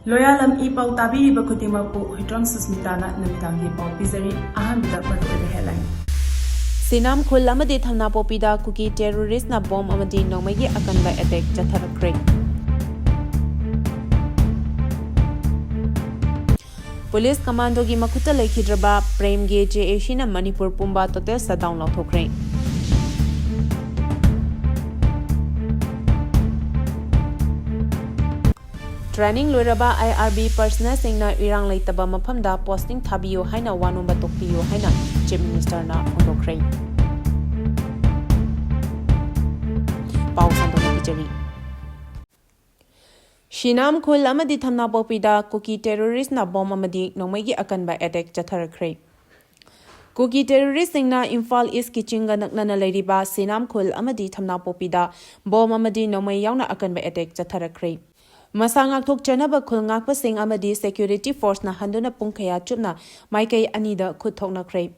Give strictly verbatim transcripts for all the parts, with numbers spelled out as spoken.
ꯂꯣꯌꯥꯂꯝ E ꯄꯥꯎ ꯇꯥꯕꯤꯔꯤꯕ ꯈꯨꯗꯤꯡꯃꯛꯄꯨ ꯍꯨꯏꯗ꯭ꯔꯣꯝ ꯁꯨꯁꯃꯤꯇꯥꯅ ꯅꯨꯃꯤꯗꯥꯡꯒꯤ ꯄꯥꯎ ꯄꯤꯖꯔꯤ꯫ ꯑꯍꯥꯟꯕꯗ ꯃꯔꯨꯑꯣꯏꯕ headline꯫ ꯁꯤꯅꯥꯝ ꯈꯨꯜ ꯑꯃꯗꯤ ꯊꯝꯅꯥꯄꯣꯛꯄꯤꯗ ꯀꯨꯀꯤ terroristꯅ ꯕꯣꯝ ꯑꯃꯗꯤ ꯅꯣꯡꯃꯩꯒꯤ ꯑꯀꯟꯕ attack ꯆꯠꯊꯔꯛꯈ꯭ꯔꯦ꯫ ꯄꯨꯂꯤꯁ ꯀꯃꯥꯟꯗꯣꯒꯤ ꯃꯈꯨꯠꯇ ꯂꯩꯈꯤꯗ꯭ꯔꯕ ꯄ꯭ꯔꯦꯝꯒꯤ JACꯅ ꯃꯅꯤꯄꯨꯔ ꯄꯨꯝꯕ total shutdown ꯂꯥꯎꯊꯣꯛꯈ꯭ꯔꯦ꯫ Training ꯂꯣꯏꯔꯕ IRB personnelꯁꯤꯡꯅ ꯏꯔꯥꯡ ꯂꯩꯇꯕ ꯃꯐꯝꯗ posting ꯊꯥꯕꯤꯌꯨ ꯍꯥꯏꯅ ꯋꯥꯅꯣꯝꯕ ꯇꯣꯛꯄꯤꯌꯨ ꯍꯥꯏꯅ Chief Ministerꯅ ꯐꯣꯡꯗꯣꯛꯈ꯭ꯔꯦ꯫ ꯄꯥꯎ ꯁꯟꯗꯣꯛꯅ ꯄꯤꯖꯔꯤ꯫ ꯁꯤꯅꯥꯝ ꯈꯨꯜ ꯑꯃꯗꯤ ꯊꯝꯅꯥꯄꯣꯛꯄꯤꯗ ꯀꯨꯀꯤ terroristꯅ ꯕꯣꯝ ꯑꯃꯗꯤ ꯅꯣꯡꯃꯩꯒꯤ ꯑꯀꯟꯕ attack ꯆꯠꯊꯔꯛꯈ꯭ꯔꯦ꯫ ꯀꯨꯀꯤ terroristꯁꯤꯡꯅ ꯏꯝꯐꯥꯜ Eastꯀꯤ ꯆꯤꯡꯒ ꯅꯛꯅꯅ ꯂꯩꯔꯤꯕ ꯁꯤꯅꯥꯝ ꯈꯨꯜ ꯑꯃꯗꯤ ꯊꯝꯅꯥꯄꯣꯛꯄꯤꯗ ꯕꯣꯝ ꯑꯃꯗꯤ ꯅꯣꯡꯃꯩ ꯌꯥꯎꯅ ꯑꯀꯟꯕ attack ꯆꯠꯊꯔꯛꯈ꯭ꯔꯦ꯫ ꯃꯁꯥ ꯉꯥꯛꯊꯣꯛꯆꯅꯕ ꯈꯨꯜ ꯉꯥꯛꯄꯁꯤꯡ ꯑꯃꯗꯤ security forceꯅ ꯍꯟꯗꯨꯅ ꯄꯨꯡ ꯀꯌꯥ ꯆꯨꯞꯅ ꯃꯥꯏꯀꯩ ꯑꯅꯤꯗ ꯈꯨꯠ ꯊꯣꯛꯅꯈ꯭ꯔꯦ꯫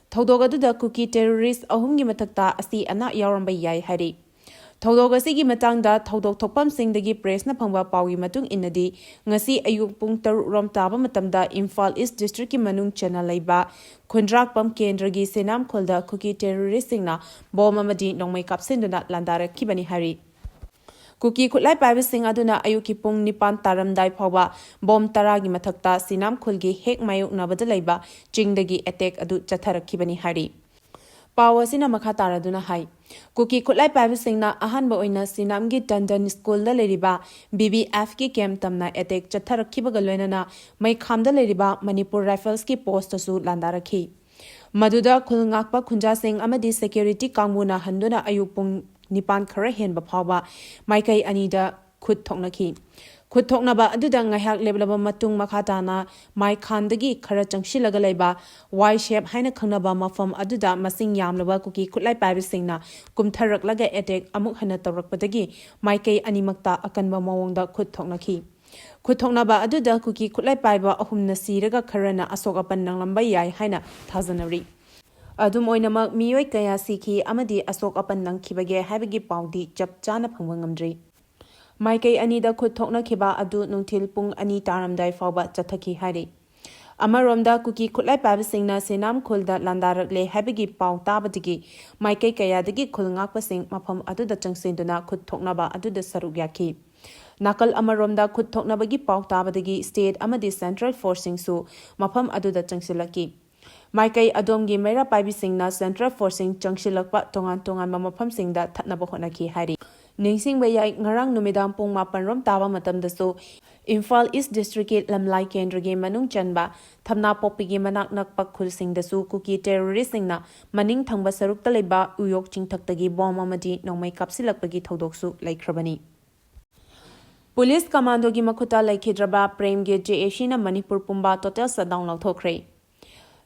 ꯊꯧꯗꯣꯛ ꯑꯗꯨꯗ ꯀꯨꯀꯤ terrorist ꯑꯍꯨꯝꯒꯤ ꯃꯊꯛꯇ ꯑꯁꯤ ꯑꯅꯥ ꯌꯥꯎꯔꯝꯕ ꯌꯥꯏ ꯍꯥꯏꯔꯤ꯫ ꯊꯧꯗꯣꯛ ꯑꯁꯤꯒꯤ ꯃꯇꯥꯡꯗ ꯊꯧꯗꯣꯛ ꯊꯣꯛꯐꯝꯁꯤꯡꯗꯒꯤ pressꯅ ꯐꯪꯕ ꯄꯥꯎꯒꯤ ꯃꯇꯨꯡ ꯏꯟꯅꯗꯤ, ꯉꯁꯤ ꯑꯌꯨꯛ ꯄꯨꯡ ꯇꯔꯨꯛ ꯔꯣꯝ ꯇꯥꯕ ꯃꯇꯝꯗ ꯏꯝꯐꯥꯜ East districtꯀꯤ ꯃꯅꯨꯡ ꯆꯟꯅ ꯂꯩꯕ ꯈꯨꯟꯗ꯭ꯔꯥꯛꯄꯝ ꯀꯦꯟꯗ꯭ꯔꯒꯤ ꯁꯤꯅꯥꯝ ꯈꯨꯜꯗ ꯀꯨꯀꯤ terroristꯁꯤꯡꯅ ꯕꯣꯝ ꯑꯃꯗꯤ ꯅꯣꯡꯃꯩ ꯀꯥꯞꯁꯤꯟꯗꯨꯅ ꯂꯥꯟꯗꯥꯔꯛꯈꯤꯕꯅꯤ ꯍꯥꯏꯔꯤ꯫ ꯀꯨꯀꯤ ꯈꯨꯠꯂꯥꯏ ꯄꯥꯏꯕꯁꯤꯡ ꯑꯗꯨꯅ ꯑꯌꯨꯛꯀꯤ ꯄꯨꯡ ꯅꯤꯄꯥꯟ ꯇꯥꯔꯝꯗꯥꯏ ꯐꯥꯎꯕ ꯕꯣꯝ ꯇꯔꯥꯒꯤ ꯃꯊꯛꯇ ꯁꯤꯅꯥꯝ ꯈꯨꯜꯒꯤ ꯍꯦꯛ ꯃꯥꯌꯣꯛꯅꯕꯗ ꯂꯩꯕ ꯆꯤꯡꯗꯒꯤ attack ꯑꯗꯨ ꯆꯠꯊꯔꯛꯈꯤꯕꯅꯤ ꯍꯥꯏꯔꯤ꯫ ꯄꯥꯎ ꯑꯁꯤꯅ ꯃꯈꯥ ꯇꯥꯔꯗꯨꯅ ꯍꯥꯏ, ꯀꯨꯀꯤ ꯈꯨꯠꯂꯥꯏ ꯄꯥꯏꯕꯁꯤꯡꯅ ꯑꯍꯥꯟꯕ ꯑꯣꯏꯅ ꯁꯤꯅꯥꯝꯒꯤ ꯇꯟꯗꯟ ꯁ꯭ꯀꯨꯜꯗ ꯂꯩꯔꯤꯕ BBFꯀꯤ camp ꯇꯝꯅ attack ꯆꯠꯊꯔꯛꯈꯤꯕꯒ ꯂꯣꯏꯅꯅ ꯃꯩꯈꯥꯝꯗ ꯂꯩꯔꯤꯕ ꯃꯅꯤꯄꯨꯔ Riflesꯀꯤ postꯇꯁꯨ ꯂꯥꯟꯗꯥꯔꯛꯈꯤ꯫ ꯃꯗꯨꯗ ꯈꯨꯜ ꯉꯥꯛꯄ ꯈꯨꯟꯖꯥꯁꯤꯡ ꯑꯃꯗꯤ security ꯀꯥꯡꯕꯨꯅ ꯍꯟꯗꯨꯅ ꯑꯌꯨꯛ ꯄꯨꯡ ꯅꯤꯄꯥꯟ ꯈꯔ ꯍꯦꯟꯕ ꯐꯥꯎꯕ ꯃꯥꯏꯀꯩ ꯑꯅꯤꯗ ꯈꯨꯠ ꯊꯣꯛꯅꯈꯤ꯫ ꯈꯨꯠ ꯊꯣꯛꯅꯕ ꯑꯗꯨꯗ ꯉꯥꯏꯍꯥꯛ ꯂꯦꯞꯂꯕ ꯃꯇꯨꯡ, ꯃꯈꯥ ꯇꯥꯅ ꯃꯥꯏꯈꯥꯟꯗꯒꯤ ꯈꯔ ꯆꯪꯁꯤꯜꯂꯒ ꯂꯩꯕ ꯋꯥꯏ ꯁꯦꯞ ꯍꯥꯏꯅ ꯈꯪꯅꯕ ꯃꯐꯝ ꯑꯗꯨꯗ ꯃꯁꯤꯡ ꯌꯥꯝꯂꯕ ꯀꯨꯀꯤ ꯈꯨꯠꯂꯥꯏ ꯄꯥꯏꯕꯁꯤꯡꯅ ꯀꯨꯝꯊꯔꯛꯂꯒ attack ꯑꯃꯨꯛ ꯍꯟꯅ ꯇꯧꯔꯛꯄꯗꯒꯤ ꯃꯥꯏꯀꯩ ꯑꯅꯤꯃꯛꯇ ꯑꯀꯟꯕ ꯃꯑꯣꯡꯗ ꯈꯨꯠ ꯊꯣꯛꯅꯈꯤ꯫ ꯈꯨꯠ ꯊꯣꯛꯅꯕ ꯑꯗꯨꯗ ꯀꯨꯀꯤ ꯈꯨꯠꯂꯥꯏ ꯄꯥꯏꯕ ꯑꯍꯨꯝꯅ ꯁꯤꯔꯒ ꯈꯔꯅ ꯑꯁꯣꯛ ꯑꯄꯟ ꯅꯪꯂꯝꯕ ꯌꯥꯏ ꯍꯥꯏꯅ ꯊꯥꯖꯅꯔꯤ꯫ ꯑꯗꯨꯝ ꯑꯣꯏꯅꯃꯛ, ꯃꯤꯑꯣꯏ ꯀꯌꯥ ꯁꯤꯈꯤ ꯑꯃꯗꯤ ꯑꯁꯣꯛ ꯑꯄꯟ ꯅꯪꯈꯤꯕꯒꯦ ꯍꯥꯏꯕꯒꯤ ꯄꯥꯎꯗꯤ ꯆꯞ ꯆꯥꯅ ꯐꯪꯕ ꯉꯝꯗ꯭ꯔꯤ꯫ ꯃꯥꯏꯀꯩ ꯑꯅꯤꯗ ꯈꯨꯠ ꯊꯣꯛꯅꯈꯤꯕ ꯑꯗꯨ ꯅꯨꯡꯊꯤꯜ ꯄꯨꯡ ꯑꯅꯤ ꯇꯥꯔꯝꯗꯥꯏ ꯐꯥꯎꯕ ꯆꯠꯊꯈꯤ ꯍꯥꯏꯔꯤ꯫ ꯑꯃꯔꯣꯝꯗ, ꯀꯨꯀꯤ ꯈꯨꯠꯂꯥꯏ ꯄꯥꯏꯕꯁꯤꯡꯅ ꯁꯦꯅꯥꯝ ꯈꯨꯜꯗ ꯂꯥꯟꯗꯥꯔꯛꯂꯦ ꯍꯥꯏꯕꯒꯤ ꯄꯥꯎ ꯇꯥꯕꯗꯒꯤ ꯃꯥꯏꯀꯩ ꯀꯌꯥꯗꯒꯤ ꯈꯨꯜ ꯉꯥꯛꯄꯁꯤꯡ ꯃꯐꯝ ꯑꯗꯨꯗ ꯆꯪꯁꯤꯟꯗꯨꯅ ꯈꯨꯠ ꯊꯣꯛꯅꯕ ꯑꯗꯨꯗ ꯁꯔꯨꯛ ꯌꯥꯈꯤ꯫ ꯅꯥꯀꯜ ꯑꯃꯔꯣꯝꯗ, ꯈꯨꯠ ꯊꯣꯛꯅꯕꯒꯤ ꯄꯥꯎ ꯇꯥꯕꯗꯒꯤ state ꯑꯃꯗꯤ central forceꯁꯤꯡꯁꯨ ꯃꯐꯝ ꯑꯗꯨꯗ ꯆꯪꯁꯤꯜꯂꯛꯈꯤ꯫ ꯃꯥꯏꯀꯩ ꯑꯗꯣꯝꯒꯤ ꯃꯩꯔꯥ ꯄꯥꯏꯕꯤꯁꯤꯡꯅ central forceꯁꯤꯡ ꯆꯪꯁꯤꯜꯂꯛꯄ ꯇꯣꯉꯥꯟ ꯇꯣꯉꯥꯟꯕ ꯃꯐꯝꯁꯤꯡꯗ ꯊꯠꯅꯕ ꯍꯣꯠꯅꯈꯤ ꯍꯥꯏꯔꯤ꯫ ꯅꯤꯡꯁꯤꯡꯕ ꯌꯥꯏ, ꯉꯔꯥꯡ ꯅꯨꯃꯤꯗꯥꯡ ꯄꯨꯡ ꯃꯥꯄꯟ ꯔꯣꯝ ꯇꯥꯕ ꯃꯇꯝꯗꯁꯨ ꯏꯝꯐꯥꯜ East Districtꯀꯤ ꯂꯝꯂꯥꯏ ꯀꯦꯟꯗ꯭ꯔꯒꯤ ꯃꯅꯨꯡ ꯆꯟꯕ ꯊꯝꯅꯥꯄꯣꯛꯄꯤꯒꯤ ꯃꯅꯥꯛ ꯅꯛꯄ ꯈꯨꯜꯁꯤꯡꯗꯁꯨ ꯀꯨꯀꯤ terroristꯁꯤꯡꯅ ꯃꯅꯤꯡ ꯊꯪꯕ ꯁꯔꯨꯛꯇ ꯂꯩꯕ ꯎꯌꯣꯛ ꯆꯤꯡꯊꯛꯇꯒꯤ bomb ꯑꯃꯗꯤ ꯅꯣꯡꯃꯩ ꯀꯥꯞꯁꯤꯜꯂꯛꯄꯒꯤ ꯊꯧꯗꯣꯛꯁꯨ ꯂꯩꯈ꯭ꯔꯕꯅꯤ꯫ Police commandoꯒꯤ ꯃꯈꯨꯠꯇ ꯂꯩꯈꯤꯗ꯭ꯔꯕ ꯄ꯭ꯔꯦꯝꯒꯤ JACꯅ ꯃꯅꯤꯄꯨꯔ ꯄꯨꯝꯕ total shutdown ꯂꯥꯎꯊꯣꯛꯈ꯭ꯔꯦ꯫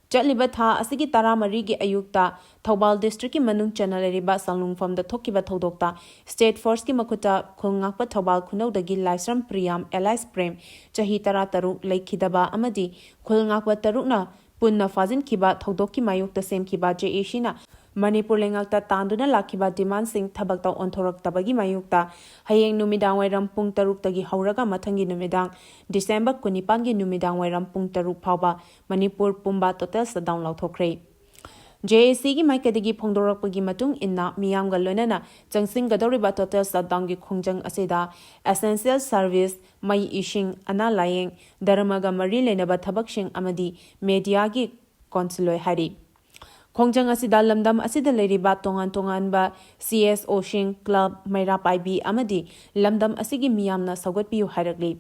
ꯆꯠꯂꯤꯕ ꯊꯥ ꯑꯁꯤꯒꯤ ꯇꯔꯥꯃꯔꯤꯒꯤ ꯑꯌꯨꯛꯇ ꯊꯧꯕꯥꯜ districtꯀꯤ ꯃꯅꯨꯡ ꯆꯟꯅ ꯂꯩꯔꯤꯕ ꯁꯪꯂꯨꯡꯐꯝꯗ ꯊꯣꯛꯈꯤꯕ ꯊꯧꯗꯣꯛꯇ state forceꯀꯤ ꯃꯈꯨꯠꯇ ꯈꯨꯜ ꯉꯥꯛꯄ ꯊꯧꯕꯥꯜ ꯈꯨꯅꯧꯗꯒꯤ ꯂꯥꯏꯁ꯭ꯔꯝ ꯄ꯭ꯔꯤꯌꯥꯝ alias ꯄ꯭ꯔꯦꯝ, ꯆꯍꯤ ꯇꯔꯥꯇꯔꯨꯛ, ꯂꯩꯈꯤꯗꯕ ꯑꯃꯗꯤ ꯈꯨꯜ ꯉꯥꯛꯄ ꯇꯔꯨꯛꯅ ꯄꯨꯟꯅ ꯐꯥꯖꯤꯟꯈꯤꯕ ꯊꯧꯗꯣꯛꯀꯤ ꯃꯥꯌꯣꯛꯇ ꯁꯦꯝꯈꯤꯕ JACꯅ ꯃꯅꯤꯄꯨꯔ ꯂꯩꯉꯥꯛꯇ ꯇꯥꯟꯗꯨꯅ ꯂꯥꯛꯈꯤꯕ demandꯁꯤꯡ ꯊꯕꯛꯇ ꯑꯣꯟꯊꯣꯔꯛꯇꯕꯒꯤ ꯃꯥꯌꯣꯛꯇ ꯍꯌꯦꯡ ꯅꯨꯃꯤꯗꯥꯡ ꯋꯥꯏꯔꯝ ꯄꯨꯡ ꯇꯔꯨꯛꯇꯒꯤ ꯍꯧꯔꯒ ꯃꯊꯪꯒꯤ ꯅꯨꯃꯤꯗꯥꯡ December ꯀꯨꯟꯅꯤꯄꯥꯟꯒꯤ ꯅꯨꯃꯤꯗꯥꯡ ꯋꯥꯏꯔꯝ ꯄꯨꯡ ꯇꯔꯨꯛ ꯐꯥꯎꯕ ꯃꯅꯤꯄꯨꯔ ꯄꯨꯝꯕ total shutdown ꯂꯥꯎꯊꯣꯛꯈ꯭ꯔꯦ꯫ JACꯒꯤ ꯃꯥꯏꯀꯩꯗꯒꯤ ꯐꯣꯡꯗꯣꯔꯛꯄꯒꯤ ꯃꯇꯨꯡ ꯏꯟꯅ, ꯃꯤꯌꯥꯝꯒ ꯂꯣꯏꯅꯅ ꯆꯪꯁꯤꯟꯒꯗꯧꯔꯤꯕ total shutdownꯒꯤ ꯈꯣꯡꯖꯪ ꯑꯁꯤꯗ essential service, ꯃꯩ ꯏꯁꯤꯡ, ꯑꯅꯥ ꯂꯥꯌꯦꯡ, ꯙꯔꯃꯒ ꯃꯔꯤ ꯂꯩꯅꯕ ꯊꯕꯛꯁꯤꯡ ꯑꯃꯗꯤ mediaꯒꯤ ꯀꯣꯟꯁꯤꯜꯂꯣꯏ ꯍꯥꯏꯔꯤ꯫ ꯈꯣꯡꯖꯪ ꯑꯁꯤꯗ ꯂꯝꯗꯝ ꯑꯁꯤꯗ ꯂꯩꯔꯤꯕ ꯇꯣꯉꯥꯟ ꯇꯣꯉꯥꯟꯕ CSOꯁꯤꯡ, club, ꯃꯩꯔꯥ ꯄꯥꯏꯕꯤ ꯑꯃꯗꯤ ꯂꯝꯗꯝ ꯑꯁꯤꯒꯤ ꯃꯤꯌꯥꯝꯅ ꯁꯧꯒꯠꯄꯤꯌꯨ ꯍꯥꯏꯔꯛꯂꯤ꯫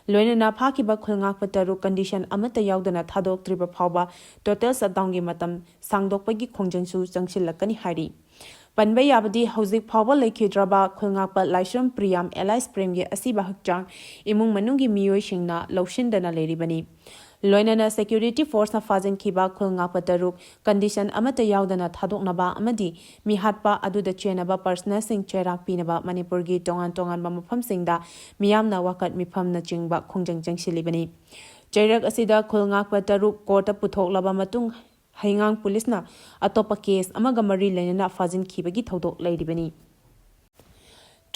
ꯂꯣꯏꯅꯅ ꯐꯥꯈꯤꯕ ꯈꯨꯜ ꯉꯥꯛꯄ ꯇꯔꯨꯛ condition ꯑꯃꯠꯇ ꯌꯥꯎꯗꯅ ꯊꯥꯗꯣꯛꯇ꯭ꯔꯤꯕ ꯐꯥꯎꯕ total shutdownꯒꯤ ꯃꯇꯝ ꯁꯥꯡꯗꯣꯛꯄꯒꯤ ꯈꯣꯡꯖꯪꯁꯨ ꯆꯪꯁꯤꯜꯂꯛꯀꯅꯤ ꯍꯥꯏꯔꯤ꯫ ꯄꯟꯕ ꯌꯥꯕꯗꯤ, ꯍꯧꯖꯤꯛ ꯐꯥꯎꯕ ꯂꯩꯈꯤꯗ꯭ꯔꯕ ꯈꯨꯜ ꯉꯥꯛꯄ ꯂꯥꯏꯁ꯭ꯔꯝ ꯄ꯭ꯔꯤꯌꯥꯝ alias ꯄ꯭ꯔꯦꯝꯒꯤ ꯑꯁꯤꯕ ꯍꯛꯆꯥꯡ ꯏꯃꯨꯡ ꯃꯅꯨꯡꯒꯤ ꯃꯤꯑꯣꯏꯁꯤꯡꯅ ꯂꯧꯁꯤꯟꯗꯅ ꯂꯩꯔꯤꯕꯅꯤ꯫ ꯂꯣꯏꯅꯅ security forceꯅ ꯐꯥꯖꯤꯟꯈꯤꯕ ꯈꯨꯜ ꯉꯥꯛꯄ ꯇꯔꯨꯛ condition ꯑꯃꯠꯇ ꯌꯥꯎꯗꯅ ꯊꯥꯗꯣꯛꯅꯕ ꯑꯃꯗꯤ ꯃꯤꯍꯥꯠꯄ ꯑꯗꯨꯗ ꯆꯦꯟꯅꯕ personnelꯁꯤꯡ ꯆꯩꯔꯥꯛ ꯄꯤꯅꯕ ꯃꯅꯤꯄꯨꯔꯒꯤ ꯇꯣꯉꯥꯟ ꯇꯣꯉꯥꯟꯕ ꯃꯐꯝꯁꯤꯡꯗ ꯃꯤꯌꯥꯝꯅ ꯋꯥꯀꯠ ꯃꯤꯐꯝꯅꯆꯤꯡꯕ ꯈꯣꯡꯖꯪ ꯆꯪꯁꯤꯜꯂꯤꯕꯅꯤ꯫ ꯆꯩꯔꯛ ꯑꯁꯤꯗ ꯈꯨꯜ ꯉꯥꯛꯄ ꯇꯔꯨꯛ courtꯇ ꯄꯨꯊꯣꯛꯂꯕ ꯃꯇꯨꯡ, ꯍꯩꯉꯥꯡ policeꯅ ꯑꯇꯣꯞꯄ case ꯑꯃꯒ ꯃꯔꯤ ꯂꯩꯅꯅ ꯐꯥꯖꯤꯟꯈꯤꯕꯒꯤ ꯊꯧꯗꯣꯛ ꯂꯩꯔꯤꯕꯅꯤ꯫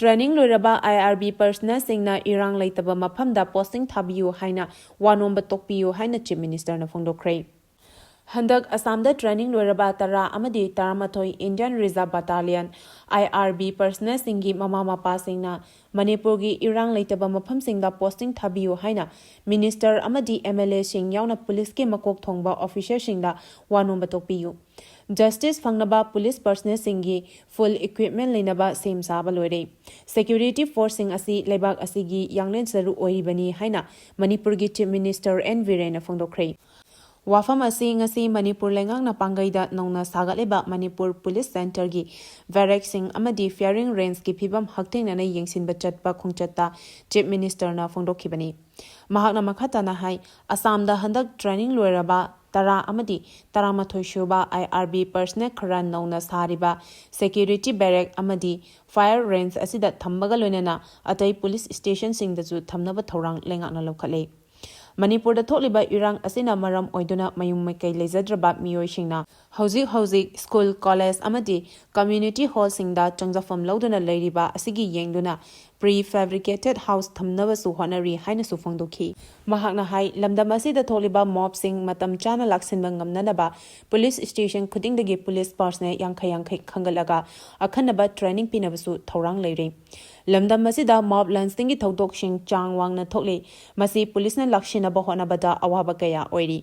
Training ꯂꯣꯏꯔꯕ I R B personnelꯁꯤꯡꯅ ꯏꯔꯥꯡ ꯂꯩꯇꯕ ꯃꯐꯝꯗ posting ꯊꯥꯕꯤꯌꯨ ꯍꯥꯏꯅ ꯋꯥ ꯅꯣꯝꯕ ꯇꯣꯛꯄꯤꯌꯨ ꯍꯥꯏꯅ Chief Ministerꯅ ꯐꯣꯡꯗꯣꯛꯈ꯭ꯔꯦ꯫ ꯍꯟꯗꯛ ꯑꯁꯥꯝꯗ training ꯂꯣꯏꯔꯕ ꯇꯔꯥ ꯑꯃꯗꯤ ꯇꯔꯥꯃꯥꯊꯣꯏ Indian Reserve Battalion, I R B personnelꯁꯤꯡꯒꯤ ꯃꯃꯥ ꯃꯄꯥꯁꯤꯡꯅ ꯃꯅꯤꯄꯨꯔꯒꯤ ꯏꯔꯥꯡ ꯂꯩꯇꯕ ꯃꯐꯝꯁꯤꯡꯗ posting ꯊꯥꯕꯤꯌꯨ ꯍꯥꯏꯅ Minister ꯑꯃꯗꯤ M L Aꯁꯤꯡ ꯌꯥꯎꯅ ꯄꯨꯂꯤꯁꯀꯤ ꯃꯀꯣꯛ ꯊꯣꯡꯕ officerꯁꯤꯡꯗ ꯋꯥ ꯅꯣꯝꯕ ꯇꯣꯛꯄꯤꯌꯨ꯫ Justice ꯐꯪꯅꯕ ꯄꯨꯂꯤꯁ personnelꯁꯤꯡꯒꯤ full equipment ꯂꯩꯅꯕ ꯁꯦꯝ ꯁꯥꯕ ꯂꯣꯏꯔꯦ꯫ Security forceꯁꯤꯡ ꯑꯁꯤ ꯂꯩꯕꯥꯛ ꯑꯁꯤꯒꯤ ꯌꯥꯡꯂꯦꯟ ꯁꯔꯨ ꯑꯣꯏꯔꯤꯕꯅꯤ ꯍꯥꯏꯅ ꯃꯅꯤꯄꯨꯔꯒꯤ Chief Minister N Birenꯅ ꯐꯣꯡꯗꯣꯛꯈ꯭ꯔꯦ꯫ ꯋꯥꯐꯝ ꯑꯁꯤ ꯉꯁꯤ ꯃꯅꯤꯄꯨꯔ ꯂꯩꯉꯥꯛꯅ ꯄꯥꯡꯒꯩꯗ ꯅꯧꯅ ꯁꯥꯒꯠꯂꯤꯕ ꯃꯅꯤꯄꯨꯔ ꯄꯨꯂꯤꯁ centreꯒꯤ barrackꯁꯤꯡ ꯑꯃꯗꯤ firing rangeꯀꯤ ꯐꯤꯕꯝ ꯍꯛꯊꯦꯡꯅꯅ ꯌꯦꯡꯁꯤꯟꯕ ꯆꯠꯄ ꯈꯣꯡꯆꯠꯇ Chief Ministerꯅ ꯐꯣꯡꯗꯣꯛꯈꯤꯕꯅꯤ꯫ ꯃꯍꯥꯛꯅ ꯃꯈꯥ ꯇꯥꯅ ꯍꯥꯏ, ꯑꯁꯥꯝꯗ ꯍꯟꯗꯛ training ꯂꯣꯏꯔꯕ ꯇꯔꯥ ꯑꯃꯗꯤ ꯇꯔꯥꯃꯥꯊꯣꯏ ꯁꯨꯕ I R B personnel ꯈꯔ ꯅꯧꯅ ꯁꯥꯔꯤꯕ security barrack ꯑꯃꯗꯤ fire range ꯑꯁꯤꯗ ꯊꯝꯕꯒ ꯂꯣꯏꯅꯅ ꯑꯇꯩ ꯄꯨꯂꯤꯁ stationꯁꯤꯡꯗꯁꯨ ꯊꯝꯅꯕ ꯊꯧꯔꯥꯡ ꯂꯩꯉꯥꯛꯅ ꯂꯧꯈꯠꯂꯦ꯫ ꯃꯅꯤꯄꯨꯔꯗ ꯊꯣꯛꯂꯤꯕ ꯏꯔꯥꯡ ꯑꯁꯤꯅ ꯃꯔꯝ ꯑꯣꯏꯗꯨꯅ ꯃꯌꯨꯝ ꯃꯀꯩ ꯂꯩꯖꯗ꯭ꯔꯕ ꯃꯤꯑꯣꯏꯁꯤꯡꯅ ꯍꯧꯖꯤꯛ ꯍꯧꯖꯤꯛ school, college ꯑꯃꯗꯤ community hallꯁꯤꯡꯗ ꯆꯪꯖꯐꯝ ꯂꯧꯗꯨꯅ ꯂꯩꯔꯤꯕ ꯑꯁꯤꯒꯤ ꯌꯦꯡꯗꯨꯅ prefabricated house ꯊꯝꯅꯕꯁꯨ ꯍꯣꯠꯅꯔꯤ ꯍꯥꯏꯅꯁꯨ ꯐꯣꯡꯗꯣꯛꯈꯤ꯫ ꯃꯍꯥꯛꯅ ꯍꯥꯏ, ꯂꯝꯗꯝ ꯑꯁꯤꯗ ꯊꯣꯛꯂꯤꯕ mobꯁꯤꯡ ꯃꯇꯝ ꯆꯥꯅ ꯂꯥꯛꯁꯤꯟꯕ ꯉꯝꯅꯅꯕ ꯄꯨꯂꯤꯁ station ꯈꯨꯗꯤꯡꯗꯒꯤ ꯄꯨꯂꯤꯁ personnel ꯌꯥꯡꯈꯩ ꯌꯥꯡꯈꯩ ꯈꯟꯒꯠꯂꯒ ꯑꯈꯟꯅꯕ training ꯄꯤꯅꯕꯁꯨ ꯊꯧꯔꯥꯡ ꯂꯩꯔꯦ꯫ ꯂꯝꯗꯝ ꯑꯁꯤꯗ mob lynchingꯒꯤ ꯊꯧꯗꯣꯛꯁꯤꯡ ꯆꯥꯡ ꯋꯥꯡꯅ ꯊꯣꯛꯂꯤ꯫ ꯃꯁꯤ ꯄꯨꯂꯤꯁꯅ ꯂꯥꯛꯁꯤꯟꯅꯕ ꯍꯣꯠꯅꯕꯗ ꯑꯋꯥꯕ ꯀꯌꯥ ꯑꯣꯏꯔꯤ꯫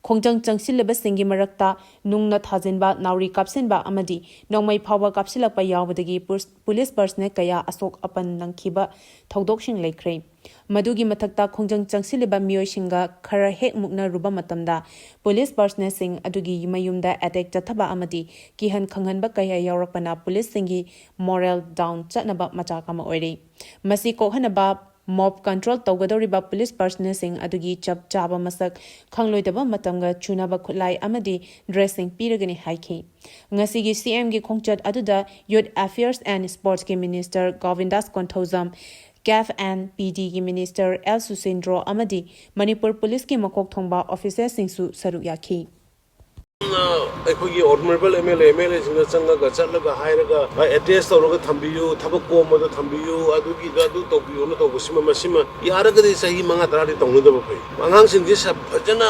ꯈꯣꯡꯖꯪ ꯆꯪꯁꯤꯜꯂꯤꯕꯁꯤꯡꯒꯤ ꯃꯔꯛꯇ ꯅꯨꯡꯅ ꯊꯥꯖꯤꯟꯕ, ꯅꯥꯎꯔꯤ ꯀꯥꯞꯁꯤꯟꯕ ꯑꯃꯗꯤ ꯅꯣꯡꯃꯩ ꯐꯥꯎꯕ ꯀꯥꯞꯁꯤꯜꯂꯛꯄ ꯌꯥꯎꯕꯗꯒꯤ ꯄꯨꯔ-, ꯄꯨꯂꯤꯁ personnel ꯀꯌꯥ ꯑꯁꯣꯛ ꯑꯄꯟ ꯅꯪꯈꯤꯕ ꯊꯧꯗꯣꯛꯁꯤꯡ ꯂꯩꯈ꯭ꯔꯦ꯫ ꯃꯗꯨꯒꯤ ꯃꯊꯛꯇ ꯈꯣꯡꯖꯪ ꯆꯪꯁꯤꯜꯂꯤꯕ ꯃꯤꯑꯣꯏꯁꯤꯡꯒ ꯈꯔ ꯍꯦꯛ ꯃꯨꯛꯅꯔꯨꯕ ꯃꯇꯝꯗ ꯄꯨꯂꯤꯁ personnelꯁꯤꯡ ꯑꯗꯨꯒꯤ ꯃꯌꯨꯝꯗ attack ꯆꯠꯊꯕ ꯑꯃꯗꯤ ꯀꯤꯍꯟ ꯈꯪꯍꯟꯕ ꯀꯌꯥ ꯌꯥꯎꯔꯛꯄꯅ ꯄꯨꯂꯤꯁꯁꯤꯡꯒꯤ moral down ꯆꯠꯅꯕ ꯃꯆꯥꯛ ꯑꯃ ꯑꯣꯏꯔꯤ꯫ ꯃꯁꯤ ꯀꯣꯛꯍꯟꯅꯕ mob control ꯇꯧꯒꯗꯧꯔꯤꯕ ꯄꯨꯂꯤꯁ personnelꯁꯤꯡ ꯑꯗꯨꯒꯤ ꯆꯞ ꯆꯥꯕ ꯃꯁꯛ ꯈꯪꯂꯣꯏꯗꯕ ꯃꯇꯝꯒ ꯆꯨꯅꯕ ꯈꯨꯠꯂꯥꯏ ꯑꯃꯗꯤ dressꯁꯤꯡ ꯄꯤꯔꯒꯅꯤ ꯍꯥꯏꯈꯤ꯫ ꯉꯁꯤꯒꯤ CMꯒꯤ ꯈꯣꯡꯆꯠ ꯑꯗꯨꯗ Youth Affairs and Sportsꯀꯤ Minister ꯒꯣꯕꯤꯟꯗꯥꯁ Konthoujam, CAF and PDꯒꯤ Minister L ꯁꯨꯁꯤꯟꯗ꯭ꯔꯣ ꯑꯃꯗꯤ ꯃꯅꯤꯄꯨꯔ ꯄꯨꯂꯤꯁꯀꯤ ꯃꯀꯣꯛ ꯊꯣꯡꯕ officerꯁꯤꯡꯁꯨ ꯁꯔꯨꯛ ꯌꯥꯈꯤ꯫ ꯑꯩꯈꯣꯏꯒꯤ honourable M L A M L ꯑꯦꯁꯤꯡꯗ ꯆꯪꯉꯒ ꯆꯠꯂꯒ ꯍꯥꯏꯔꯒ ꯑꯦꯗ꯭ꯔꯦꯁ ꯇꯧꯔꯒ ꯊꯝꯕꯤꯌꯨ, ꯊꯕꯛ ꯀꯣꯝꯕꯗ ꯊꯝꯕꯤꯌꯨ, ꯑꯗꯨꯒꯤꯗ ꯑꯗꯨ ꯇꯧꯕꯤꯌꯨꯅ ꯇꯧꯕꯁꯤꯃ, ꯃꯁꯤꯃ ꯌꯥꯔꯒꯗꯤ ꯆꯍꯤ ꯃꯉꯥ ꯇꯔꯥꯗꯤ ꯇꯧꯅꯗꯕ ꯐꯩ꯫ ꯑꯉꯥꯡꯁꯤꯡꯁꯤ ꯁ- ꯐꯖꯅ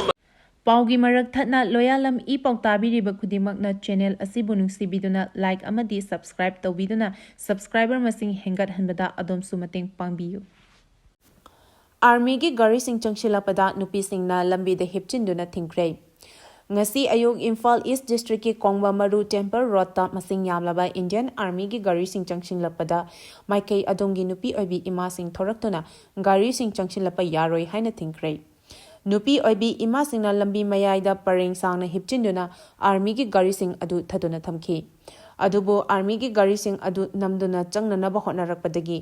ꯄꯥꯎꯒꯤ ꯃꯔꯛ ꯊꯠꯅ ꯂꯣꯌꯥꯂꯝ ꯏ ꯄꯥꯎ ꯇꯥꯕꯤꯔꯤꯕ ꯈꯨꯗꯤꯡꯃꯛꯅ ꯆꯦꯅꯦꯜ ꯑꯁꯤꯕꯨ ꯅꯨꯡꯁꯤꯕꯤꯗꯨꯅ ꯂꯥꯏꯛ ꯑꯃꯗꯤ ꯁꯕꯁꯀ꯭ꯔꯥꯏꯕ ꯇꯧꯕꯤꯗꯨꯅ ꯁꯕꯁꯀ꯭ꯔꯥꯏꯕꯔ ꯃꯁꯤꯡ ꯍꯦꯟꯒꯠꯍꯟꯕꯗ ꯑꯗꯣꯝꯁꯨ ꯃꯇꯦꯡ ꯄꯥꯡꯕꯤꯌꯨ꯫ ꯑꯥꯔꯃꯤꯒꯤ ꯒꯥꯔꯤꯁꯤꯡ ꯆꯪꯁꯤꯜꯂꯛꯄꯗ ꯅꯨꯄꯤꯁꯤꯡꯅ ꯂꯝꯕꯤꯗ ꯍꯤꯞꯆꯤꯟꯗꯨꯅ ꯊꯤꯡꯈ꯭ꯔꯦ꯫ ꯉꯁꯤ ꯑꯌꯨꯛ ꯏꯝꯐꯥꯜ ꯏꯁ ꯗꯤꯁꯇ꯭ꯔꯤꯛꯀꯤ ꯀꯣꯡꯕ ꯃꯔꯨ ꯇꯦꯝꯄꯜ ꯔꯣꯗꯇ ꯃꯁꯤꯡ ꯌꯥꯝꯂꯕ ꯏꯟꯗꯤꯌꯟ ꯑꯥꯔꯃꯤꯒꯤ ꯒꯥꯔꯤꯁꯤꯡ ꯆꯪꯁꯤꯜꯂꯛꯄꯗ ꯃꯥꯏꯀꯩ ꯑꯗꯣꯝꯒꯤ ꯅꯨꯄꯤ ꯑꯣꯏꯕꯤ ꯏꯃꯥꯁꯤꯡ ꯊꯣꯔꯛꯇꯨꯅ ꯒꯥꯔꯤꯁꯤꯡ ꯆꯪꯁꯤꯜꯂꯛꯄ ꯌꯥꯔꯣꯏ ꯍꯥꯏꯅ ꯊꯤꯡꯈ꯭ꯔꯦ꯫ ꯅꯨꯄꯤ ꯑꯣꯏꯕꯤ ꯏꯃꯥꯁꯤꯡꯅ ꯂꯝꯕꯤ ꯃꯌꯥꯏꯗ ꯄꯔꯦꯡ ꯁꯥꯡꯅ ꯍꯤꯞꯆꯤꯟꯗꯨꯅ ꯑꯥꯔꯃꯤꯒꯤ ꯒꯥꯔꯤꯁꯤꯡ ꯑꯗꯨ ꯊꯗꯨꯅ ꯊꯝꯈꯤ꯫ ꯑꯗꯨꯕꯨ ꯑꯥꯔꯃꯤꯒꯤ ꯒꯥꯔꯤꯁꯤꯡ ꯑꯗꯨ ꯅꯝꯗꯨꯅ ꯆꯪꯅꯅꯕ ꯍꯣꯠꯅꯔꯛꯄꯗꯒꯤ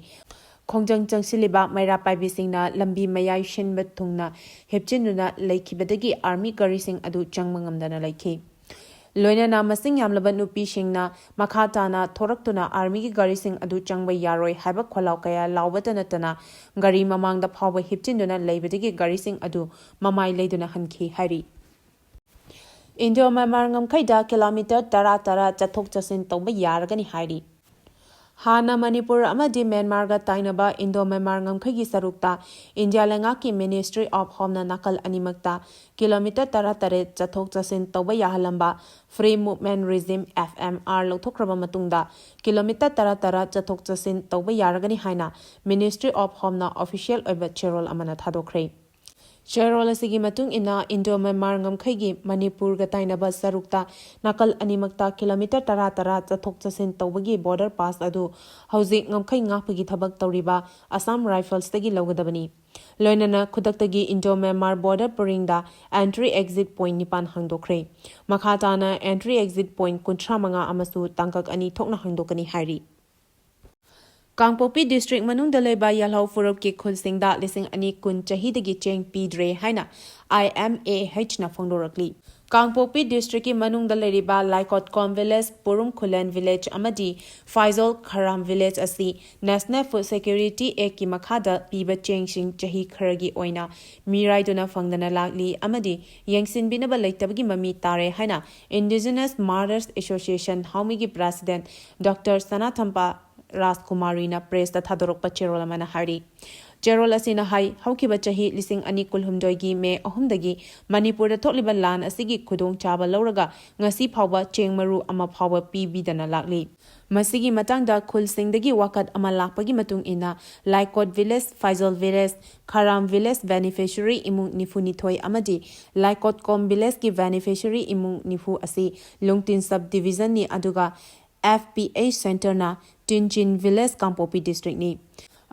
ꯈꯣꯡꯖꯪ ꯆꯪꯁꯤꯜꯂꯤꯕ ꯃꯩꯔꯥ ꯄꯥꯏꯕꯤꯁꯤꯡꯅ ꯂꯝꯕꯤ ꯃꯌꯥꯏ ꯁꯤꯟꯕ ꯊꯨꯡꯅ ꯍꯤꯞꯆꯤꯟꯗꯨꯅ ꯂꯩꯈꯤꯕꯗꯒꯤ ꯑꯥꯔꯃꯤ ꯒꯥꯔꯤꯁꯤꯡ ꯑꯗꯨ ꯆꯪꯕ ꯉꯝꯗꯅ ꯂꯩꯈꯤ꯫ ꯂꯣꯏꯅꯅ ꯃꯁꯤꯡ ꯌꯥꯝꯂꯕ ꯅꯨꯄꯤꯁꯤꯡꯅ ꯃꯈꯥ ꯇꯥꯅ ꯊꯣꯔꯛꯇꯨꯅ ꯑꯥꯔꯃꯤꯒꯤ ꯒꯥꯔꯤꯁꯤꯡ ꯑꯗꯨ ꯆꯪꯕ ꯌꯥꯔꯣꯏ ꯍꯥꯏꯕ ꯈꯣꯜꯂꯥꯎ ꯀꯌꯥ ꯂꯥꯎꯕꯇ ꯅꯠꯇꯅ ꯒꯥꯔꯤ ꯃꯃꯥꯡꯗ ꯐꯥꯎꯕ ꯍꯤꯞꯆꯤꯟꯗꯨꯅ ꯂꯩꯕꯗꯒꯤ ꯒꯥꯔꯤꯁꯤꯡ ꯑꯗꯨ ꯃꯃꯥꯏ ꯂꯩꯗꯨꯅ ꯍꯟꯈꯤ ꯍꯥꯏꯔꯤ꯫ ꯏꯟꯗꯣ ꯃ꯭ꯌꯥꯟꯃꯥꯔ ꯉꯝꯈꯩꯗ ꯀꯤꯂꯣꯃꯤꯇꯔ ꯇꯔꯥ ꯇꯔꯥ ꯆꯠꯊꯣꯛ ꯆꯠꯁꯤꯟ ꯇꯧꯕ ꯌꯥꯔꯒꯅꯤ ꯍꯥꯏꯔꯤ꯫ ꯍꯥꯟꯅ ꯃꯅꯤꯄꯨꯔ ꯑꯃꯗꯤ ꯃ꯭ꯌꯥꯟꯃꯥꯔꯒ ꯇꯥꯏꯅꯕ ꯏꯟꯗꯣ ꯃ꯭ꯌꯥꯟꯃꯥꯔ ꯉꯝꯈꯩꯒꯤ ꯁꯔꯨꯛꯇ ꯏꯟꯗꯤꯌꯥ ꯂꯩꯉꯥꯛꯀꯤ ꯃꯤꯅꯤꯁꯇ꯭ꯔꯤ ꯑꯣꯐ ꯍꯣꯝꯅ ꯅꯥꯀꯜ ꯑꯅꯤꯃꯛꯇ ꯀꯤꯂꯣꯃꯤꯇꯔ ꯇꯔꯥ ꯇꯔꯦꯠ ꯆꯠꯊꯣꯛ ꯆꯠꯁꯤꯟ ꯇꯧꯕ ꯌꯥꯍꯜꯂꯝꯕ free movement regime, F M R, ꯂꯧꯊꯣꯛꯈ꯭ꯔꯕ ꯃꯇꯨꯡꯗ ꯀꯤꯂꯣꯃꯤꯇꯔ ꯇꯔꯥ ꯇꯔꯥ ꯆꯠꯊꯣꯛ ꯆꯠꯁꯤꯟ ꯇꯧꯕ ꯌꯥꯔꯒꯅꯤ ꯍꯥꯏꯅ ꯃꯤꯅꯤꯁꯇ꯭ꯔꯤ ꯑꯣꯐ ꯍꯣꯝꯅ ꯑꯣꯐꯤꯁꯤꯌꯦꯜ ꯑꯣꯏꯕ ꯆꯦꯔꯣꯜ ꯑꯃꯅ ꯊꯥꯗꯣꯛꯈ꯭ꯔꯦ꯫ ꯆꯦꯔꯣꯜ ꯑꯁꯤꯒꯤ ꯃꯇꯨꯡ ꯏꯟꯅ ꯏꯟꯗꯣ ꯃ꯭ꯌꯥꯟꯃꯥꯔ ꯉꯝꯈꯩꯒꯤ ꯃꯅꯤꯄꯨꯔꯒ ꯇꯥꯏꯅꯕ ꯁꯔꯨꯛꯇ ꯅꯥꯀꯜ ꯑꯅꯤꯃꯛꯇ ꯀꯤꯂꯣꯃꯤꯇꯔ ꯇꯔꯥ ꯇꯔꯥ ꯆꯠꯊꯣꯛ ꯆꯠꯁꯤꯟ ꯇꯧꯕꯒꯤ ꯕꯣꯔꯗꯔ ꯄꯥꯁ ꯑꯗꯨ ꯍꯧꯖꯤꯛ ꯉꯝꯈꯩ ꯉꯥꯛꯄꯒꯤ ꯊꯕꯛ ꯇꯧꯔꯤꯕ ꯑꯁꯥꯝ ꯔꯥꯏꯐꯜꯁꯇꯒꯤ ꯂꯧꯒꯗꯕꯅꯤ꯫ ꯂꯣꯏꯅꯅ ꯈꯨꯗꯛꯇꯒꯤ ꯏꯟꯗꯣ ꯃ꯭ꯌꯥꯟꯃꯥꯔ ꯕꯣꯔꯗꯔ ꯄꯔꯤꯡꯗ ꯑꯦꯟꯇ꯭ꯔꯤ ꯑꯦꯛꯖꯤꯠ ꯄꯣꯏꯟꯠ ꯅꯤꯄꯥꯟ ꯍꯥꯡꯗꯣꯛꯈ꯭ꯔꯦ꯫ ꯃꯈꯥ ꯇꯥꯅ ꯑꯦꯟꯇ꯭ꯔꯤ ꯑꯦꯛꯖꯤꯠ ꯄꯣꯏꯟꯠ ꯀꯨꯟꯊ꯭ꯔꯥ ꯃꯉꯥ ꯑꯃꯁꯨ ꯇꯥꯡꯀꯛ ꯑꯅꯤ ꯊꯣꯛꯅ ꯍꯥꯡꯗꯣꯛꯀꯅꯤ ꯍꯥꯏꯔꯤ꯫ ꯀꯥꯡꯄꯣꯛꯄꯤ ꯗꯤꯁꯇ꯭ꯔꯤꯛ ꯃꯅꯨꯡꯗ ꯂꯩꯕ ꯌꯦꯜꯍꯧ ꯐꯨꯔꯨꯞꯀꯤ ꯈꯨꯜꯁꯤꯡꯗ ꯂꯤꯁꯤꯡ ꯑꯅꯤ ꯀꯨꯟ ꯆꯍꯤꯗꯒꯤ ꯆꯦꯡ ꯄꯤꯗ꯭ꯔꯦ ꯍꯥꯏꯅ ꯑꯥꯏ ꯑꯦꯝ ꯑꯦ ꯑꯩꯆꯅ ꯐꯣꯡꯗꯣꯔꯛꯂꯤ꯫ ꯀꯥꯡꯄꯣꯛꯄꯤ ꯗꯤꯁꯇ꯭ꯔꯤꯛꯀꯤ ꯃꯅꯨꯡꯗ ꯂꯩꯔꯤꯕ ꯂꯥꯏꯀꯣꯠꯀꯣꯝ ꯚꯤꯂꯦꯖ, ꯄꯨꯔꯨꯝ ꯈꯨꯂꯦꯟ ꯚꯤꯂꯦꯖ ꯑꯃꯗꯤ ꯐꯥꯏꯖꯣꯜ ꯈꯔꯥꯝ ꯚꯤꯂꯦꯖ ꯑꯁꯤ National Food Security Actꯀꯤ ꯃꯈꯥꯗ ꯄꯤꯕ ꯆꯦꯡꯁꯤꯡ ꯆꯍꯤ ꯈꯔꯒꯤ ꯑꯣꯏꯅ ꯃꯤꯔꯥꯏꯗꯨꯅ ꯐꯪꯗꯅ ꯂꯥꯛꯂꯤ ꯑꯃꯗꯤ ꯌꯦꯡꯁꯤꯟꯕꯤꯅꯕ ꯂꯩꯇꯕꯒꯤ ꯃꯃꯤ ꯇꯥꯔꯦ ꯍꯥꯏꯅ Indigenous Mothers Association ꯍꯥꯎꯃꯤꯒꯤ president Doctor ꯁꯅꯥꯊꯝꯄ ꯔꯥꯖꯀꯨꯃꯥꯔꯤꯅ pressꯇ ꯊꯥꯗꯣꯔꯛꯄ ꯆꯦꯔꯣꯜ ꯑꯃꯅ ꯍꯥꯏꯔꯤ꯫ ꯆꯦꯔꯣꯜ ꯑꯁꯤꯅ ꯍꯥꯏ, ꯍꯧꯈꯤꯕ ꯆꯍꯤ ꯂꯤꯁꯤꯡ ꯑꯅꯤ ꯀꯨꯟꯍꯨꯝꯗꯣꯏꯒꯤ ꯃꯦ ꯑꯍꯨꯝꯗꯒꯤ ꯃꯅꯤꯄꯨꯔꯗ ꯊꯣꯛꯂꯤꯕ ꯂꯥꯟ ꯑꯁꯤꯒꯤ ꯈꯨꯗꯣꯡꯆꯥꯕ ꯂꯧꯔꯒ ꯉꯁꯤ ꯐꯥꯎꯕ ꯆꯦꯡ ꯃꯔꯨ ꯑꯃ ꯐꯥꯎꯕ ꯄꯤꯕꯤꯗꯅ ꯂꯥꯛꯂꯤ꯫ ꯃꯁꯤꯒꯤ ꯃꯇꯥꯡꯗ ꯈꯨꯜꯁꯤꯡꯗꯒꯤ ꯋꯥꯀꯠ ꯑꯃ ꯂꯥꯛꯄꯒꯤ ꯃꯇꯨꯡ ꯏꯟꯅ, ꯂꯥꯏꯀꯣꯠ ꯚꯤꯂꯦꯖ, ꯐꯥꯏꯖꯣꯜ ꯚꯤꯂꯦꯖ, ꯈꯔꯥꯝ ꯚꯤꯂꯦꯖ beneficiary ꯏꯃꯨꯡ ꯅꯤꯐꯨ ꯅꯤꯊꯣꯏ ꯑꯃꯗꯤ ꯂꯥꯏꯀꯣꯠꯀꯣꯝ ꯚꯤꯂꯦꯖꯀꯤ beneficiary ꯏꯃꯨꯡ ꯅꯤꯐꯨ ꯑꯁꯤ ꯂꯨꯡꯇꯤꯟ sub divisionꯅꯤ, ꯑꯗꯨꯒ F P H centreꯅ ꯇꯤꯟꯆꯤꯟ ꯚꯤꯂꯦꯖ, ꯀꯥꯡꯄꯣꯛꯄꯤ ꯗꯤꯁꯇ꯭ꯔꯤꯛꯅꯤ꯫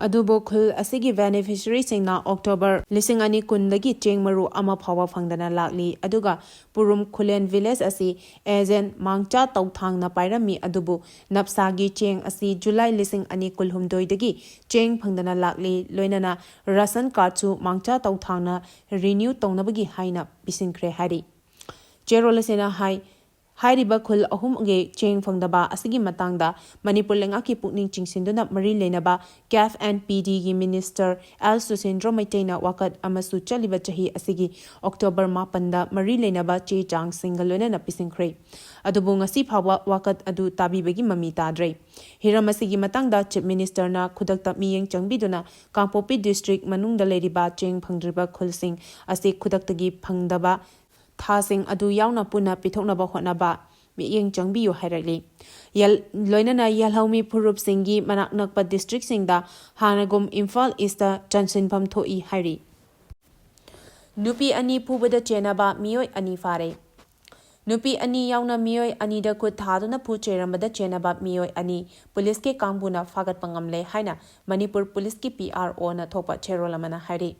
ꯑꯗꯨꯕꯨ ꯈꯨꯜ ꯑꯁꯤꯒꯤ beneficiaryꯁꯤꯡꯅ ꯑꯣꯛꯇꯣꯕꯔ ꯂꯤꯁꯤꯡ ꯑꯅꯤ ꯀꯨꯟꯗꯒꯤ ꯆꯦꯡ ꯃꯔꯨ ꯑꯃ ꯐꯥꯎꯕ ꯐꯪꯗꯅ ꯂꯥꯛꯂꯤ꯫ ꯑꯗꯨꯒ ꯄꯨꯔꯨꯝ ꯈꯨꯂꯦꯟ ꯚꯤꯂꯦꯖ ꯑꯁꯤ agent ꯃꯥꯡꯆꯥ ꯇꯧꯊꯥꯡꯅ ꯄꯥꯏꯔꯝꯃꯤ, ꯑꯗꯨꯕꯨ ꯅꯞꯁꯥꯒꯤ ꯆꯦꯡ ꯑꯁꯤ ꯖꯨꯂꯥꯏ ꯂꯤꯁꯤꯡ ꯑꯅꯤ ꯀꯨꯟꯍꯨꯝꯗꯣꯏꯗꯒꯤ ꯆꯦꯡ ꯐꯪꯗꯅ ꯂꯥꯛꯂꯤ, ꯂꯣꯏꯅꯅ ration cardꯁꯨ ꯃꯥꯡꯆꯥ ꯇꯧꯊꯥꯡꯅ renew ꯇꯧꯅꯕꯒꯤ ꯍꯥꯏꯅ ꯄꯤꯁꯤꯟꯈ꯭ꯔꯦ ꯍꯥꯏꯔꯤ꯫ ꯆꯦꯔꯣꯜ ꯑꯁꯤꯅ ꯍꯥꯏ, ꯍꯥꯏꯔꯤꯕ ꯈꯨꯜ ꯑꯍꯨꯝꯒꯤ ꯆꯦꯡ ꯐꯪꯗꯕ ꯑꯁꯤꯒꯤ ꯃꯇꯥꯡꯗ ꯃꯅꯤꯄꯨꯔ ꯂꯩꯉꯥꯛꯀꯤ ꯄꯨꯛꯅꯤꯡ ꯆꯤꯡꯁꯤꯟꯗꯨꯅ ꯃꯔꯤ ꯂꯩꯅꯕ CAF and PDꯒꯤ minister ꯑꯦꯜ ꯁꯨꯁꯤꯟꯗ꯭ꯔꯣ ꯃꯩꯇꯩꯅ ꯋꯥꯀꯠ ꯑꯃꯁꯨ ꯆꯠꯂꯤꯕ ꯆꯍꯤ ꯑꯁꯤꯒꯤ ꯑꯣꯛꯇꯣꯕꯔ ꯃꯥꯄꯟꯗ ꯃꯔꯤ ꯂꯩꯅꯕ ꯆꯦ ꯆꯥꯡꯁꯤꯡꯒ ꯂꯣꯏꯅꯅ ꯄꯤꯁꯤꯟꯈ꯭ꯔꯦ꯫ ꯑꯗꯨꯕꯨ ꯉꯁꯤ ꯐꯥꯎꯕ ꯋꯥꯀꯠ ꯑꯗꯨ ꯇꯥꯕꯤꯕꯒꯤ ꯃꯃꯤ ꯇꯥꯗ꯭ꯔꯦ꯫ ꯍꯤꯔꯝ ꯑꯁꯤꯒꯤ ꯃꯇꯥꯡꯗ Chief Ministerꯅ ꯈꯨꯗꯛꯇ ꯃꯤꯠꯌꯦꯡ ꯆꯪꯕꯤꯗꯨꯅ ꯀꯥꯡꯄꯣꯛꯄꯤ ꯗꯤꯁꯇ꯭ꯔꯤꯛ ꯃꯅꯨꯡꯗ ꯂꯩꯔꯤꯕ ꯆꯦꯡ ꯐꯪꯗ꯭ꯔꯤꯕ ꯈꯨꯜꯁꯤꯡ ꯑꯁꯤ ꯈꯨꯗꯛꯇꯒꯤ ꯐꯪꯗꯕ ꯊꯥꯁꯤꯡ ꯑꯗꯨ ꯌꯥꯎꯅ ꯄꯨꯟꯅ ꯄꯤꯊꯣꯛꯅꯕ ꯍꯣꯠꯅꯕ ꯃꯤꯠꯌꯦꯡ ꯆꯪꯕꯤꯌꯨ ꯍꯥꯏꯔꯛꯂꯤ꯫ ꯌꯦꯜ-, ꯂꯣꯏꯅꯅ ꯌꯦꯜꯍꯧꯃꯤ ꯐꯨꯔꯨꯞꯁꯤꯡꯒꯤ ꯃꯅꯥꯛ ꯅꯛꯄ ꯗꯤꯁꯇ꯭ꯔꯤꯛꯁꯤꯡꯗ ꯍꯥꯟꯅꯒꯨꯝ ꯏꯝꯐꯥꯜ ꯏꯁꯇ ꯆꯟꯁꯤꯟꯐꯝ ꯊꯣꯛꯏ ꯍꯥꯏꯔꯤ꯫ ꯅꯨꯄꯤ ꯑꯅꯤ ꯐꯨꯕꯗ ꯆꯦꯟꯅꯕ ꯃꯤꯑꯣꯏ ꯑꯅꯤ ꯐꯥꯔꯦ꯫ ꯅꯨꯄꯤ ꯑꯅꯤ ꯌꯥꯎꯅ ꯃꯤꯑꯣꯏ ꯑꯅꯤꯗ ꯈꯨꯠ ꯊꯥꯗꯨꯅ ꯐꯨ ꯆꯩꯔꯝꯕꯗ ꯆꯦꯟꯅꯕ ꯃꯤꯑꯣꯏ ꯑꯅꯤ ꯄꯨꯂꯤꯁꯀꯤ ꯀꯥꯡꯕꯨꯅ ꯐꯥꯒꯠꯄ ꯉꯝꯂꯦ ꯍꯥꯏꯅ ꯃꯅꯤꯄꯨꯔ ꯄꯨꯂꯤꯁꯀꯤ P R Oꯅ ꯊꯣꯛꯄ ꯆꯦꯔꯣꯜ ꯑꯃꯅ ꯍꯥꯏꯔꯤ꯫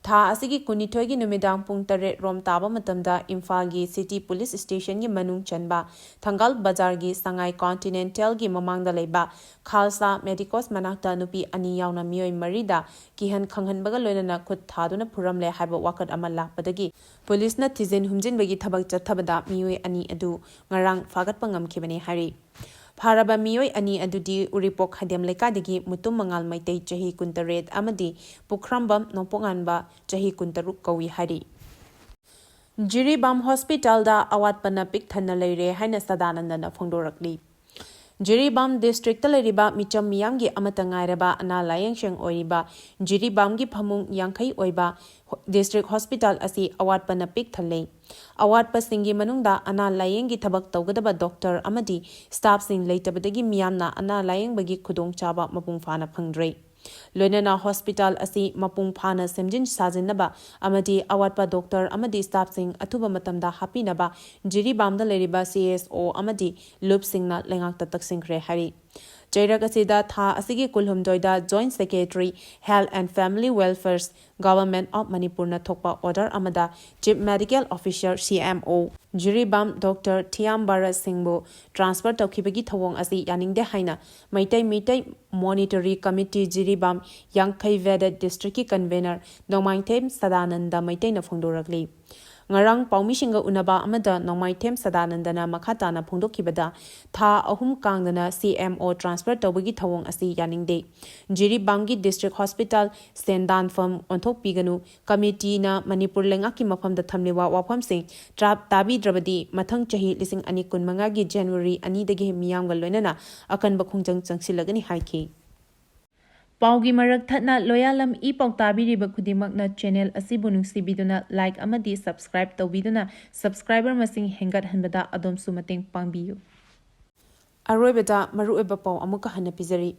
ꯊꯥ ꯑꯁꯤꯒꯤ ꯀꯨꯟꯅꯤꯊꯣꯏꯒꯤ ꯅꯨꯃꯤꯗꯥꯡ ꯄꯨꯡ ꯇꯔꯦꯠ ꯔꯣꯝ ꯇꯥꯕ ꯃꯇꯝꯗ ꯏꯝꯐꯥꯜꯒꯤ ꯁꯤꯇꯤ ꯄꯨꯂꯤꯁ ꯁ꯭ꯇꯦꯁꯟꯒꯤ ꯃꯅꯨꯡ ꯆꯟꯕ ꯊꯪꯒꯥꯜ ꯕꯖꯥꯔꯒꯤ ꯁꯉꯥꯏ ꯀꯣꯟꯇꯤꯅꯦꯟꯇꯦꯜꯒꯤ ꯃꯃꯥꯡꯗ ꯂꯩꯕ ꯈꯥꯜꯁꯥ ꯃꯦꯗꯤꯀꯣꯁ ꯃꯅꯥꯛꯇ ꯅꯨꯄꯤ ꯑꯅꯤ ꯌꯥꯎꯅ ꯃꯤꯑꯣꯏ ꯃꯔꯤꯗ ꯀꯤꯍꯟ ꯈꯪꯍꯟꯕꯒ ꯂꯣꯏꯅꯅ ꯈꯨꯠ ꯊꯥꯗꯨꯅ ꯐꯨꯔꯝꯂꯦ ꯍꯥꯏꯕ ꯋꯥꯀꯠ ꯑꯃ ꯂꯥꯛꯄꯗꯒꯤ ꯄꯨꯂꯤꯁꯅ ꯊꯤꯖꯤꯟ ꯍꯨꯝꯖꯤꯟꯕꯒꯤ ꯊꯕꯛ ꯆꯠꯊꯕꯗ ꯃꯤꯑꯣꯏ ꯑꯅꯤ ꯑꯗꯨ ꯉꯔꯥꯡ ꯐꯥꯒꯠꯄ ꯉꯝꯈꯤꯕꯅꯤ ꯍꯥꯏꯔꯤ꯫ ꯐꯥꯔꯕ ꯃꯤꯑꯣꯏ ꯑꯅꯤ ꯑꯗꯨꯗꯤ ꯎꯔꯤꯄꯣꯛ ꯈꯥꯏꯗꯦꯝ ꯂꯩꯀꯥꯏꯗꯒꯤ ꯃꯨꯇꯨꯝ ꯃꯉꯥꯜ ꯃꯩꯇꯩ ꯆꯍꯤ ꯀꯨꯟꯇꯔꯦꯠ ꯑꯃꯗꯤ ꯄꯨꯈ꯭ꯔꯝꯕꯝ ꯅꯣꯡꯄꯣꯛꯉꯥꯟꯕ ꯆꯍꯤ ꯀꯨꯟꯇꯔꯨꯛ ꯀꯧꯏ ꯍꯥꯏꯔꯤ꯫ ꯖꯤꯔꯤꯕꯥꯝ ꯍꯣꯁꯄꯤꯇꯥꯜꯗ ꯑꯋꯥꯠꯄꯅ ꯄꯤꯛ ꯊꯟꯅ ꯂꯩꯔꯦ ꯍꯥꯏꯅ ꯁꯗꯥꯅꯟꯗꯅ ꯐꯣꯡꯗꯣꯔꯛꯂꯤ꯫ ꯖꯤꯔꯤꯕꯥꯝ ꯗꯤꯁꯇ꯭ꯔꯤꯛꯇ ꯂꯩꯔꯤꯕ ꯃꯤꯆꯝ ꯃꯤꯌꯥꯝꯒꯤ ꯑꯃꯠꯇ ꯉꯥꯏꯔꯕ ꯑꯅꯥ ꯂꯥꯌꯦꯡꯁꯪ ꯑꯣꯏꯔꯤꯕ ꯖꯤꯔꯤꯕꯥꯝꯒꯤ ꯐꯃꯨꯡ ꯌꯥꯡꯈꯩ ꯑꯣꯏꯕ ꯍꯣ-, ꯗꯤꯁꯇ꯭ꯔꯤꯛ ꯍꯣꯁꯄꯤꯇꯥꯜ ꯑꯁꯤ ꯑꯋꯥꯠꯄꯅ ꯄꯤꯛ ꯊꯜꯂꯦ꯫ ꯑꯋꯥꯠꯄꯁꯤꯡꯒꯤ ꯃꯅꯨꯡꯗ ꯑꯅꯥ ꯂꯥꯌꯦꯡꯒꯤ ꯊꯕꯛ ꯇꯧꯒꯗꯕ ꯗꯣꯛꯇꯔ ꯑꯃꯗꯤ ꯁ꯭ꯇꯥꯐꯁꯤꯡ ꯂꯩꯇꯕꯗꯒꯤ ꯃꯤꯌꯥꯝꯅ ꯑꯅꯥ ꯂꯥꯌꯦꯡꯕꯒꯤ ꯈꯨꯗꯣꯡꯆꯥꯕ ꯃꯄꯨꯡ ꯐꯥꯅ ꯐꯪꯗ꯭ꯔꯦ꯫ ꯂꯣꯏꯅꯅ ꯍꯣꯁꯄꯤꯇꯥꯜ ꯑꯁꯤ ꯃꯄꯨꯡ ꯐꯥꯅ ꯁꯦꯝꯖꯤꯟ ꯁꯥꯖꯤꯟꯅꯕ ꯑꯃꯗꯤ ꯑꯋꯥꯠꯄ ꯗꯣꯛꯇꯔ ꯑꯃꯗꯤ ꯁ꯭ꯇꯥꯐꯁꯤꯡ ꯑꯊꯨꯕ ꯃꯇꯝꯗ ꯍꯥꯞꯄꯤꯅꯕ ꯖꯤꯔꯤꯕꯥꯝꯗ ꯂꯩꯔꯤꯕ ꯁꯤ ꯑꯦꯁ ꯑꯣ ꯑꯃꯗꯤ ꯂꯨꯞꯁꯤꯡꯅ ꯂꯩꯉꯥꯛꯇ ꯇꯛꯁꯤꯟꯈ꯭ꯔꯦ ꯍꯥꯏꯔꯤ꯫ ꯆꯩꯔꯛ ꯑꯁꯤꯗ ꯊꯥ ꯑꯁꯤꯒꯤ ꯀꯨꯟꯍꯨꯝꯗꯣꯏꯗ Joint Secretary, Health and Family Welfare, Government of ꯃꯅꯤꯄꯨꯔꯅ ꯊꯣꯛꯄ ꯑꯣꯔꯗꯔ ꯑꯃꯗ Chief Medical Officer, ꯁꯤ ꯑꯦꯝ ꯑꯣ, ꯖꯤꯔꯤꯕꯥꯝ ꯗꯣꯛꯇꯔ ꯊꯤꯌꯥꯝ ꯚꯥꯔꯠ ꯁꯤꯡꯕꯨ ꯇ꯭ꯔꯥꯟꯁꯐꯔ ꯇꯧꯈꯤꯕꯒꯤ ꯊꯧꯑꯣꯡ ꯑꯁꯤ ꯌꯥꯅꯤꯡꯗꯦ ꯍꯥꯏꯅ ꯃꯩꯇꯩ ꯃꯩꯇꯩ Monitory Committee ꯖꯤꯔꯤꯕꯥꯝ ꯌꯥꯡꯈꯩ Vetted District ꯀꯤ ꯀꯟꯚꯦꯅꯔ ꯅꯣꯡꯃꯥꯏꯊꯦꯝ ꯁꯗꯥꯅꯟꯗ ꯃꯩꯇꯩꯅ ꯐꯣꯡꯗꯣꯔꯛꯂꯤ꯫ ꯉꯔꯥꯡ ꯄꯥꯎꯃꯤꯁꯤꯡꯒ ꯎꯅꯕ ꯑꯃꯗ ꯅꯣꯡꯃꯥꯏꯊꯦꯝ ꯁꯗꯥꯅꯟꯗꯅ ꯃꯈꯥ ꯇꯥꯅ ꯐꯣꯡꯗꯣꯛꯈꯤꯕꯗ, ꯊꯥ ꯑꯍꯨꯝ ꯀꯥꯡꯗꯅ ꯁꯤ ꯑꯦꯝ ꯑꯣ ꯇ꯭ꯔꯥꯟꯁꯐꯔ ꯇꯧꯕꯒꯤ ꯊꯧꯑꯣꯡ ꯑꯁꯤ ꯌꯥꯅꯤꯡꯗꯦ꯫ ꯖꯤꯔꯤꯕꯥꯝꯒꯤ ꯗꯤꯁꯇ꯭ꯔꯤꯛ ꯍꯣꯁꯄꯤꯇꯥꯜ ꯁꯦꯟꯗꯥꯟꯐꯝ ꯑꯣꯟꯊꯣꯛꯄꯤꯒꯅꯨ꯫ ꯀꯃꯤꯇꯤꯅ ꯃꯅꯤꯄꯨꯔ ꯂꯩꯉꯥꯛꯀꯤ ꯃꯐꯝꯗ ꯊꯝꯂꯤꯕ ꯋꯥꯐꯝꯁꯤꯡ ꯇ꯭ꯔꯥꯞ ꯇꯥꯕꯤꯗ꯭ꯔꯕꯗꯤ ꯃꯊꯪ ꯆꯍꯤ ꯂꯤꯁꯤꯡ ꯑꯅꯤ ꯀꯨꯟꯃꯉꯥꯒꯤ ꯖꯅꯋꯥꯔꯤ ꯑꯅꯤꯗꯒꯤ ꯃꯤꯌꯥꯝꯒ ꯂꯣꯏꯅꯅ ꯑꯀꯟꯕ ꯈꯣꯡꯖꯪ ꯆꯪꯁꯤꯜꯂꯒꯅꯤ ꯍꯥꯏꯈꯤ꯫ ꯄꯥꯎꯒꯤ ꯃꯔꯛ ꯊꯠꯅ ꯂꯣꯌꯥꯂꯝ ꯏ ꯄꯥꯎ ꯇꯥꯕꯤꯔꯤꯕ ꯈꯨꯗꯤꯡꯃꯛꯅ ꯆꯦꯅꯦꯜ ꯑꯁꯤꯕꯨ ꯅꯨꯡꯁꯤꯕꯤꯗꯨꯅ ꯂꯥꯏꯛ ꯑꯃꯗꯤ ꯁꯕꯁꯀ꯭ꯔꯥꯏꯕ ꯇꯧꯕꯤꯗꯨꯅ ꯁꯕꯁꯀ꯭ꯔꯥꯏꯕꯔ ꯃꯁꯤꯡ ꯍꯦꯟꯒꯠꯍꯟꯕꯗ ꯑꯗꯣꯝꯁꯨ ꯃꯇꯦꯡ ꯄꯥꯡꯕꯤꯌꯨ꯫ ꯑꯔꯣꯏꯕꯗ ꯃꯔꯨꯑꯣꯏꯕ ꯄꯥꯎ ꯑꯃꯨꯛꯀ ꯍꯟꯅ ꯄꯤꯖꯔꯤ꯫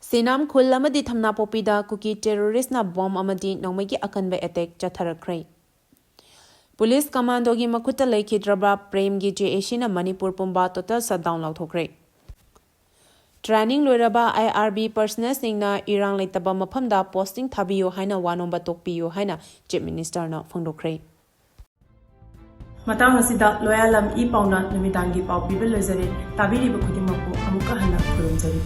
ꯁꯤꯅꯥꯝ ꯈꯨꯜ ꯑꯃꯗꯤ ꯊꯝꯅꯥꯄꯣꯛꯄꯤꯗ ꯀꯨꯀꯤ ꯇꯦꯔꯣꯔꯤꯁꯅ ꯕꯣꯝ ꯑꯃꯗꯤ ꯅꯣꯡꯃꯩꯒꯤ ꯑꯀꯟꯕ ꯑꯦꯇꯦꯛ ꯆꯠꯊꯔꯛꯈ꯭ꯔꯦ꯫ ꯄꯨꯂꯤꯁ ꯀꯃꯥꯟꯗꯣꯒꯤ ꯃꯈꯨꯠꯇ ꯂꯩꯈꯤꯗ꯭ꯔꯕ ꯄ꯭ꯔꯦꯝꯒꯤ ꯖꯦ ꯑꯦ ꯁꯤꯅ ꯃꯅꯤꯄꯨꯔ ꯄꯨꯝꯕ ꯇꯣꯇꯦꯜ ꯁꯠꯗꯥꯎꯟ ꯂꯥꯎꯊꯣꯛꯈ꯭ꯔꯦ꯫ Training ꯂꯣꯏꯔꯕ I R B personnelꯁꯤꯡꯅ ꯏꯔꯥꯡ ꯂꯩꯇꯕ ꯃꯐꯝꯗ posting ꯊꯥꯕꯤꯌꯨ ꯍꯥꯏꯅ ꯋꯥꯅꯣꯝꯕ ꯇꯣꯛꯄꯤꯌꯨ ꯍꯥꯏꯅ Chief Ministerꯅ ꯐꯣꯡꯗꯣꯛꯈ꯭ꯔꯦ꯫ ꯃꯇꯥꯡ ꯑꯁꯤꯗ ꯂꯣꯌꯥꯂꯝ ꯏ ꯄꯥꯎꯅ ꯅꯨꯃꯤꯗꯥꯡꯒꯤ ꯄꯥꯎ ꯄꯤꯕ ꯂꯣꯏꯖꯔꯦ꯫ ꯇꯥꯕꯤꯔꯤꯕ ꯈꯨꯗꯤꯡꯃꯛꯄꯨ ꯑꯃꯨꯛꯀ ꯍꯟꯅ ꯈꯨꯔꯨꯝꯖꯔꯤ꯫